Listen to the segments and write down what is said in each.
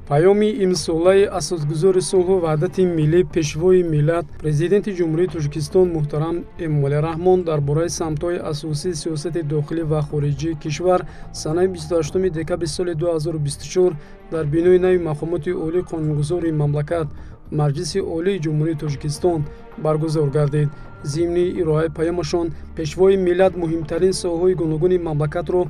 Паёми имсолаи асосгузори сулҳу ваҳдати миллӣ, пешвои миллат, Президенти Ҷумҳурии Тоҷикистон муҳтарам Эмомалӣ Раҳмон дар бораи самтҳои асосии сиёсати дохилӣ ва хориҷии кишвар санаи 28 декабри соли 2024 дар бинои нави мақомоти олии қонунгузори мамлакат, Маҷлиси Олии Ҷумҳурии Тоҷикистон баргузор гардид. Зимни ироаи паёмашон пешвои миллат муҳимтарин соҳаҳои гуногуни мамлакатро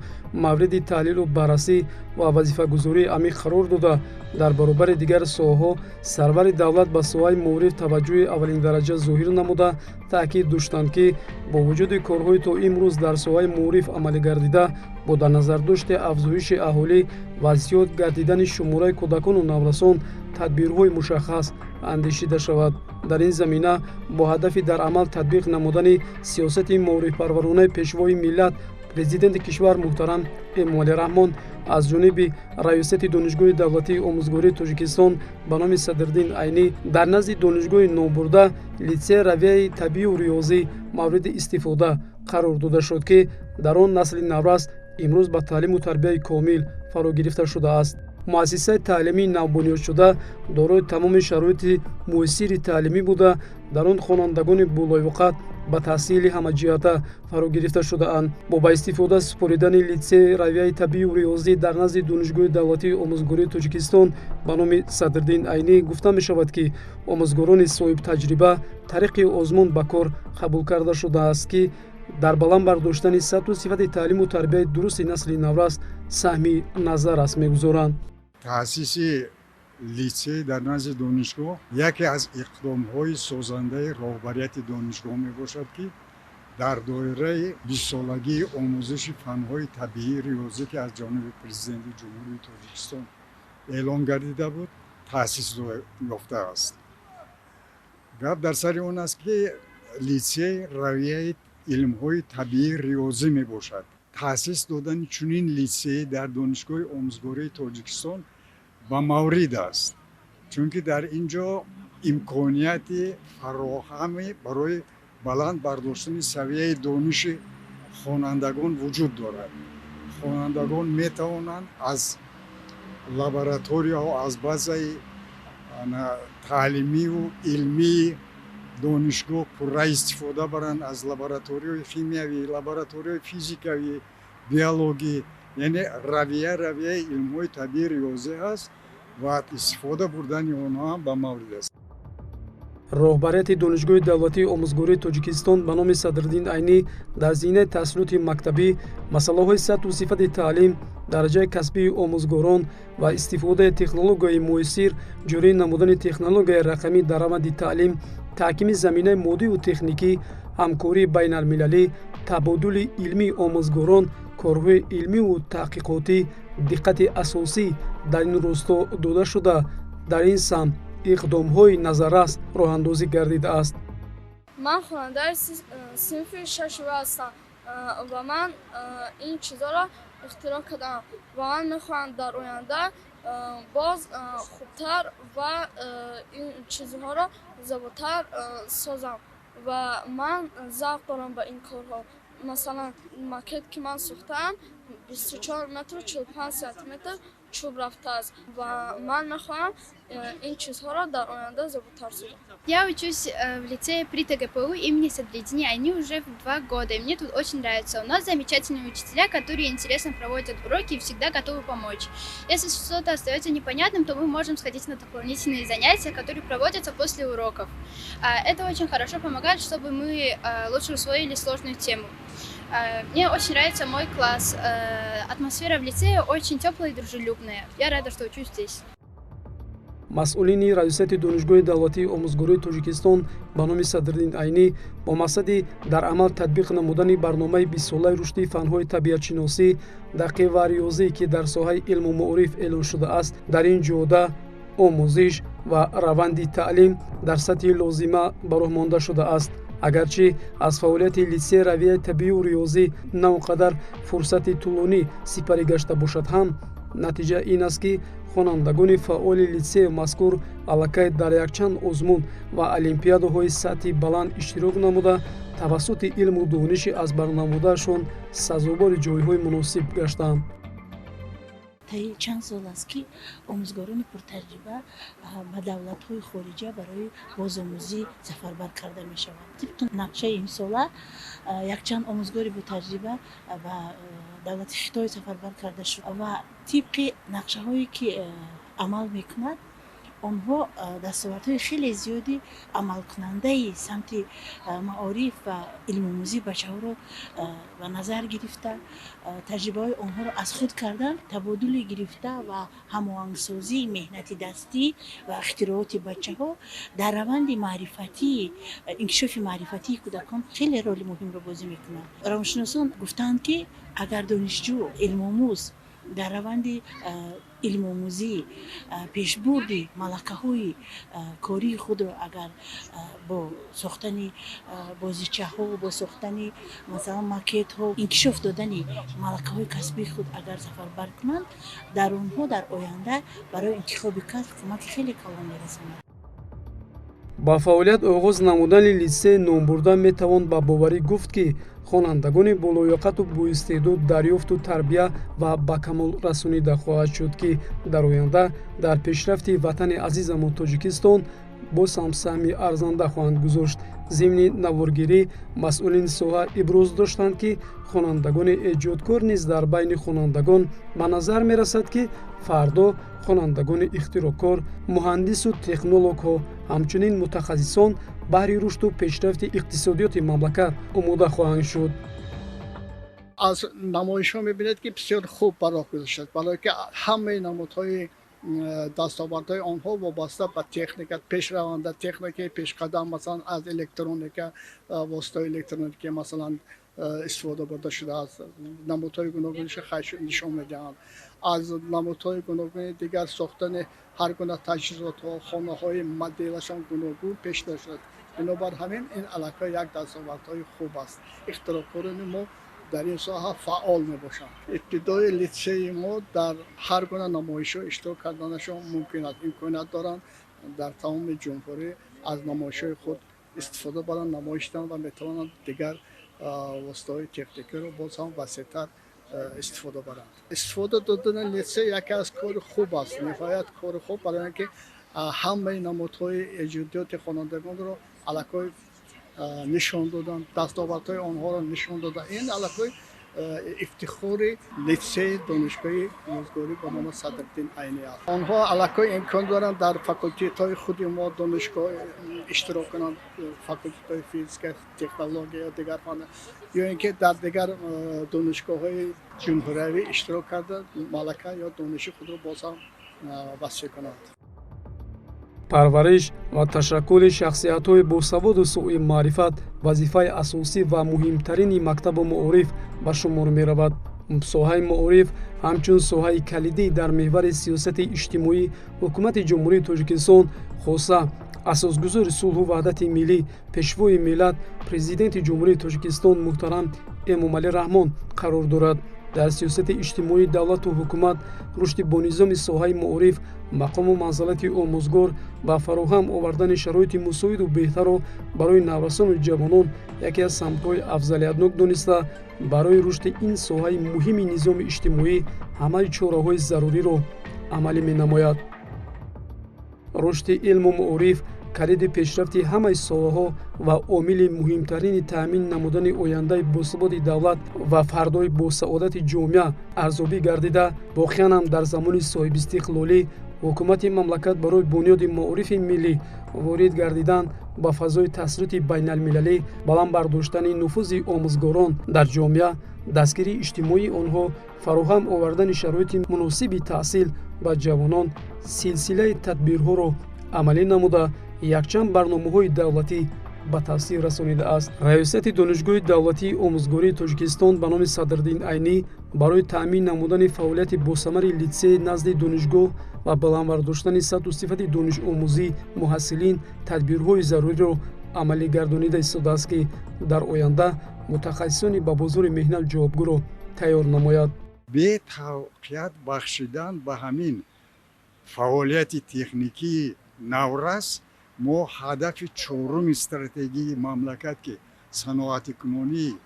мавриди таҳлилу баррасӣ ва вазифагузории амиқ қарор дода, дар баробари дигар соҳаҳо сарвари давлат ба соҳаи маориф таваҷҷӯҳи аввалиндараҷа зоҳир намуда, таъкид доштанд, ки бо вуҷуди корҳои то имрӯз дар соҳаи маориф амалӣ гардида, бо дар назардошти афзоиши аҳолӣ ва зиёд гардидани шумораи кӯдакону наврасон тадбирҳои мушаххас андешида шавад. Дар ин замина бо ҳадафи дар амал татбиқ намудани сиёсати маорифпарваронаи пешвои миллат, Президенти кишвар муҳтарам Эмомалӣ Раҳмон аз ҷониби Раёсати Донишгоҳи давлатии омӯзгории Тоҷикистон ба номи Садриддин Айнӣ дар назди донишгоҳи номбурда литсей равияи табиию риёзӣ мавриди истифода қарор дода шуд, ки дар он насли наврас имрӯз ба таълиму тарбияи комил фаро гирифта шудааст. Муассисаи таълимии навбунёдшуда дорои тамоми шароити муассири таълимӣ буда, дар он хонандагони болоёқат ба таҳсили ҳамаҷиҳата фаро гирифта шудаанд. Бо ба истифода супоридани литсеи равияи табиию риёзӣ дар назди Донишгоҳи давлатии омӯзгории Тоҷикистон ба номи Садриддин Айнӣ гуфта мешавад, ки омӯзгорони соҳибтаҷриба тариқи озмун ба кор қабул карда шудааст, ки дар баланд бардоштани сатҳу сифати таълиму тарбияи дурусти насли наврас саҳми назаррас мегузоранд. Таъсиси литсей дар назди донишгоҳ яке аз иқдомҳои созандаи роҳбарияти донишгоҳ мебошад, ки дар доираи бистсолагии омӯзиши фанҳои табиӣ риёзӣ, ки аз ҷониби Президенти Ҷумҳурии Тоҷикистон эълон гардида буд, таъсис ёфтааст. Гап дар сари он аст, ки литсей равияи илмҳои табиӣ риёзӣ мебошад. Таъсис додани чунин литсей дар Донишгоҳи омӯзгории Тоҷикистон ба маврид аст, чунки дар ин ҷо имконияти фароҳаме барои баланд бардоштани савияи дониши хонандагон вуҷуд дорад. Хонандагон метавонанд аз лабораторияҳо, аз базаи таълимиву илмии донишгоҳ пурра истифода баранд, аз лабораторияҳои химиявӣ, лабораторияҳои физикавӣ, биологӣ, яъне равияи илмҳои табиӣ риёзӣ аст ва истифода бурдани онҳо ҳам ба маврид аст. Роҳбарияти Донишгоҳи давлатии омӯзгории Тоҷикистон ба номи Садриддин Айнӣ дар зинаи таҳсилоти мактабӣ масъалаҳои сатҳу сифати таълим, дараҷаи касбии омӯзгорон ва истифодаи технологияи муассир, ҷорӣ намудани технологияи рақамӣ дар раванди таълим, таҳкими заминаи моддиву техникӣ, ҳамкории байналмилалӣ, табодули илмии омӯзгорон, корҳои илмиву таҳқиқотӣ диққати асосӣ дар ин росто дода шуда, дар ин самт иқдомҳои назаррас роҳандозӣ гардидааст. Ман хонандаи синфи шашум ҳастам ва ман ин чизҳоро ихтироъ кардам ва ман мехоҳам дар оянда боз хубтар ва ин чизҳоро зеботар созам ва ман завқ дорам ба ин корҳо. Масалан, макет, ки ман сохтаам, 24 метру 45 сантиметр чӯб рафтааст ва ман мехоҳам ин чизҳоро дар оянда зеботар созам. Я учусь в лицее при ТГПУ имени Садриддина Айни уже 2 года, и мне тут очень нравится. У нас замечательные учителя, которые интересно проводят уроки и всегда готовы помочь. Если что-то остается непонятным, то мы можем сходить на дополнительные занятия, которые проводятся после уроков. Это очень хорошо помогает, чтобы мы лучше усвоили сложную тему. Мне очень нравится мой класс. Атмосфера в лицее очень теплая и дружелюбная. Я рада, что учусь здесь. Масъулини Раёсати Донишгоҳи давлатии омӯзгории Тоҷикистон ба номи Садриддин Айнӣ бо мақсади дар амал татбиқ намудани барномаи бистсолаи рушди фанҳои табиатшиносӣ, дақиқ ва риёзӣ, ки дар соҳаи илму маориф эълон шудааст, дар ин ҷода омӯзиш ва раванди таълим дар сатҳи лозима ба роҳ монда шудааст. Агарчи аз фаъолияти литсей равияи табиию риёзӣ на он қадар фурсати тӯлонӣ сипарӣ гашта бошад ҳам, натиҷа ин аст, ки хонандагони фаъоли литсеи мазкур аллакай дар якчанд озмун ва олимпиадаҳои сатҳи баланд иштирок намуда, тавассути илму дониши аз барнамудаашон сазовори ҷойҳои муносиб гаштанд. Таи чанд сол аст, ки омӯзгорони пуртаҷриба ба давлатҳои хориҷа барои бозомӯзӣ сафарбар карда мешаванд. Тибқи нақшаи имсола якчанд омӯзгори ботаҷриба ба давлати Хитой сафарбар карда шуд ва тибқи нақшаҳое ки амал мекунад, онҳо дастовардҳои хеле зиёди амалкунандаи самти маориф ва илмомӯзии бачаҳоро ба назар гирифта, таҷрибаҳои онҳоро аз худ кардан, табодули гирифта ва ҳамоҳангсозии меҳнати дастӣ ва ихтирооти бачаҳо дар раванди маърифатии инкишофи маърифатии кӯдакон хеле роли муҳимро бозӣ мекунад. Равоншиносон гуфтаанд, ки агар донишҷӯ илмомӯз дар раванди илмомӯзӣ пешбурди малакаҳои кории худро агар бо сохтани бозичаҳо, бо сохтани, масалан, макетҳо, инкишоф додани малакаҳои касбии худ агар сафарбар кунанд, дар онҳо дар оянда барои интихоби касб кӯмаки хеле калон мерасонад. Ба фаъолият оғоз намудани литсей номбурда метавон ба боварӣ гуфт, ки хонандагони болоёқату боистеъдод дарёфту тарбия ва ба камол расонида хоҳад шуд, ки дар оянда дар пешрафти ватани азизамон Тоҷикистон боз ҳам саҳми арзанда хоҳанд гузошт. Зимни наворгирӣ масъулини соҳа иброз доштанд, ки хонандагони эҷодкор низ дар байни хонандагон ба назар мерасад, ки фардо хонандагони ихтироъкор, муҳандису технологҳо, ҳамчунин мутахассисон баҳри рушду пешрафти иқтисодиёти мамлакат омода хоҳанд шуд. Аз намоишҳо мебинед, ки бисёр хуб ба роҳ гузоштааст, барое ки ҳамаи намудҳои дастовардҳои онҳо вобаста ба техника, пешраванда техникаи пешқадам, масалан, аз электроника, воситаҳои электроникӣ, масалан, истифода бурда шудааст. Намудҳои гуногуниша нишон медиҳанд. Аз намудҳои гуногуни дигар сохтани ҳар гуна таҷҳизотҳо, хонаҳои моделашон гуногун пешниҳод шудааст. Бинобар ҳамин ин аллакай як дастовардҳои хуб аст. Ихтироъкорони мо дар ин соҳа фаъол мебошанд. Ибтидои литсеи мо дар ҳар гуна намоишҳо иштирок карданашон мумкин аст, имконият доранд дар тамоми ҷумҳурӣ аз намоишҳои худ истифода баранд, намоиш диҳанд ва метавонанд дигар воситаҳои техникиро боз ҳам васеътар истифода баранд. Истифода додани литсей яке аз кори хуб аст, ниҳоят кори хуб, барои он ки ҳамаи намудҳои эҷодиёти хонандагонро аллакай нишон доданд, дастовардҳои онҳоро нишон доданд. Ин аллакай ифтихори литсеи донишгоҳи омӯзгорӣ ба номи Садриддин Айнӣ аст. Онҳо аллакай имкон доранд дар факултетҳои худи мо донишгоҳ иштирок кунанд, факултетҳои физика, технология ё дигар фан, ё ин ки дар дигар донишгоҳҳои ҷумҳуриявӣ иштирок карда, малака ё дониши худро боз ҳам васеъ кунанд. Парвариш ва ташаккули шахсиятҳои босаводу соҳиби маърифат вазифаи асосӣ ва муҳимтарини мактабу маориф ба шумор меравад. Соҳаи маориф ҳамчун соҳаи калидӣ дар меҳвари сиёсати иҷтимоӣ ҳукумати Ҷумҳурии Тоҷикистон, хоса асосгузори сулҳу ваҳдати миллӣ, Пешвои миллат, Президенти Ҷумҳурии Тоҷикистон муҳтарам Эмомалӣ Раҳмон қарор дорад. Дар сиёсати иҷтимоии давлату ҳукумат рушди бонизоми соҳаи маориф, мақому манзалати омӯзгор ва фароҳам овардани шароити мусоиду беҳтарро барои наврасону ҷавонон яке аз самтҳои афзалиятнок дониста, барои рушди ин соҳаи муҳими низоми иҷтимоӣ ҳамаи чораҳои заруриро амалӣ менамояд. Рушди илму маориф калиди пешрафти ҳамаи соҳаҳо ва омили муҳимтарини таъмин намудани ояндаи босуботи давлат ва фардои босаодати ҷомеа арзёбӣ гардида, воқеан ҳам дар замони соҳибистиқлолӣ ҳукумати мамлакат барои бунёди маорифи миллӣ, ворид гардидан ба фазои таҳсилоти байналмилалӣ, баланд бардоштани нуфузи омӯзгорон дар ҷомеа, дастгирии иҷтимоии онҳо, фароҳам овардани шароити муносиби таҳсил ба ҷавонон силсилаи тадбирҳоро амалӣ намуда, якчанд барномаҳои давлатӣ ба таъсир расонидааст. Раёсати Донишгоҳи давлатии омӯзгории Тоҷикистон ба номи Садриддин Айнӣ барои таъмин намудани фаъолияти босамари литсей назди донишгоҳ ва баланд бардоштани сатҳу сифати донишомӯзӣ муҳассилин тадбирҳои заруриро амалӣ гардонида истодааст, ки дар оянда мутахассисони ба бозори меҳнат ҷавобгӯро тайёр намояд. Бетавқият бахшидан ба ҳамин фаъолияти техникии наврас мо ҳадафи чоруми стратегии мамлакат, ки саноатикунонии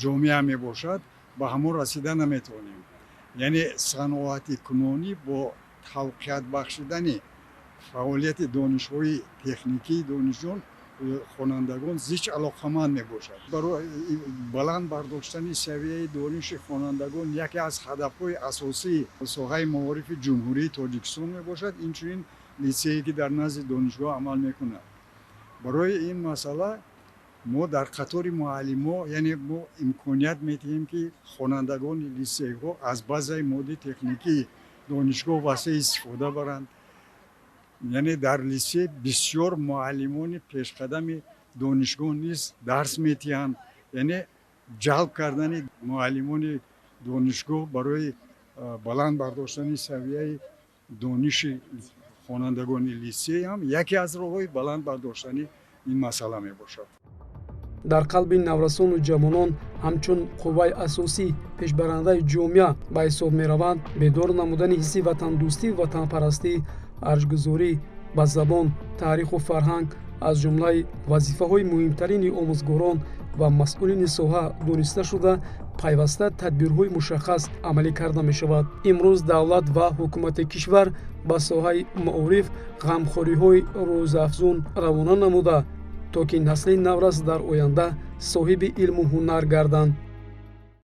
ҷомеа мебошад, ба ҳамон расида наметавонем. Яъне саноатикунонӣ бо тавқият бахшидани фаъолияти донишҳои техникии донишҷӯён хонандагон зич алоқаманд мебошад. Барои баланд бардоштани савияи дониши хонандагон яке аз ҳадафҳои асосии соҳаи маорифи Ҷумҳурии Тоҷикистон мебошад, инчунин литсее ки дар назди донишгоҳ амал мекунад. Барои ин масъала мо дар қатори муаллимо, яъне мо имконият медиҳем, ки хонандагони литсейҳо аз базаи моддии техникии донишгоҳ васеъ истифода баранд. Яъне дар литсей бисёр муаллимони пешқадами донишгоҳ низ дарс медиҳанд. Яъне ҷалб кардани муаллимони донишгоҳ барои баланд бардоштани савияи дониши хонандагони литсей ҳам яке аз роҳҳои баланд бардоштани ин масъала мебошад. Дар қалби наврасону ҷавонон ҳамчун қувваи асосӣ пешбарандаи ҷомеа ба ҳисоб мераванд, бедор намудани ҳисси ватандӯстӣ, ватанпарастӣ, арҷгузорӣ ба забон, таъриху фарҳанг аз ҷумлаи вазифаҳои муҳимтарини омӯзгорон ва масъулини соҳа дониста шуда, пайваста тадбирҳои мушаххас амалӣ карда мешавад. Имрӯз давлат ва ҳукумати кишвар ба соҳаи маориф ғамхориҳои рӯзафзун равона намуда, то ки насли наврас дар оянда соҳиби илму ҳунар гарданд.